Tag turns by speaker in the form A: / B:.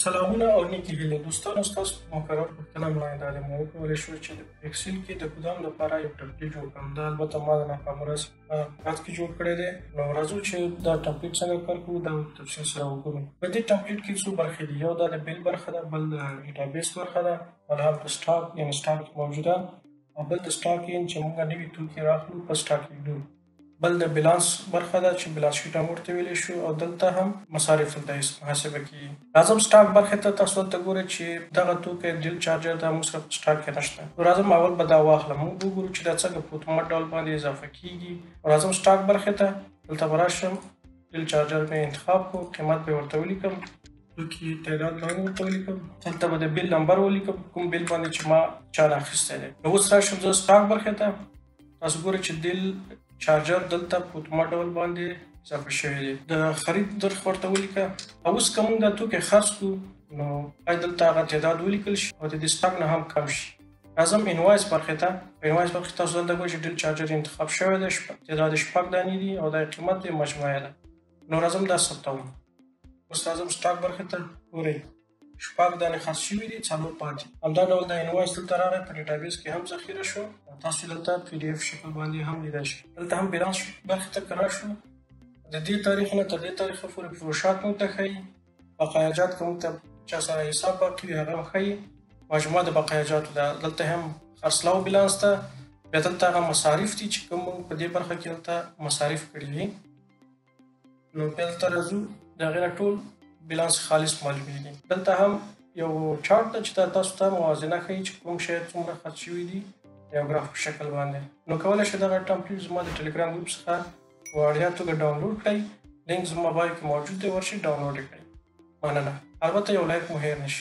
A: سلامونه او نیکې هیلې دوستانو، ستاسو په مکرر پوښتنه مې دا دی، مو وکولی شو چې د Excel کې د ګدام لپاره یو template جوړ کړم. دا البته ما د ناکامورا په رات کې جوړ کړی دی. نو راځو چې دا template څنګه کار کوو، دا تفصیل سره وګورو. په دې template کې څو برخې دي. یو دا د bill برخه ده، بل د database برخه ده، بل هم د stock یعنې stock موجوده، او بل د stock in چې موږ نوي توکي راخلو په stock کې ږدو، بل د بیلانس برخه ده چې balance sheet هم ورته ویلی شو، او دلته هم مصارف دلته محاسبه کېږي. راځم stock برخې ته. تاسو دلته ګورئ چې دغه توکی Dell charger دا موږ سره په stock کې نشته. نو راځم اول به دا واخلم، موږ وګورو چې دا څنګه په اتومات ډول باندې اضافه کېږي. راځم stock برخې ته، دلته به راشم، Dell charger مې انتخاب کړو، قیمت به ورته ولیکم، توکي تعداد به هم ورته ولیکم، دلته به د bill number ولیکم، کوم bill باندې چې ما چا نه اخیستی دی. نو اوس راشم زه stock برخې ته. تاسو ګورئ چې Dell charger دلته په اتومات ډول باندې اضافه شوی دی. د خرید نرخ ورته ولیکه. او اوس که موږ دا توکی خرڅ کړو نو باید دلته هغه تعداد ولیکل شي او د دې stock نه هم کم شي. راځم invoice برخې ته. په invoice برخې تاسو دلته ګورئ چې Dell charger انتخاب شوی دی، تعداد 6 دانې دي او دا یې قیمت دی، مجموعه ده. نو راځم دا ثبتوم. اوس راځم stock برخې ته، ګورئ 6 دانې خرڅ شوي دي، 4 پاتې. همدا ډول دا invoice دلته راغی، په database کې هم ذخیره شو. تاسو دلته PDF شکل باندې هم لیدای شئ. دلته هم بیلانس برخې ته که راشو، د دې تاریخ نه تر دې تاریخه پورې فروشات موږ ته ښیي، بقایاجات که موږ ته چا سره حساب باقي وي هغه هم ښیي، مجموعه د بقایاجاتو ده. دلته هم خرڅلاو بیلانس ده. بیا دلته هغه مصارف دي چې کوم موږ په دې برخه کې دلته مصارف کړي دي. نو بیا دلته راځو، د هغې نه ټول بیلانس خالص معلومیږي. دلته هم یو چارت ده چې دا تاسو ته موازنه ښیي چې کوم شی څومره خرڅ شوي دي یو ګراف په شکل باندې. نو کولی شئ دغه template زما د ټلګرام ګروپ څخه په وړیا توګه download کړئ. لینک زما bio کې موجود دی، ورشئ download یې کړئ. مننه. البته یو like مو هېر نه شي.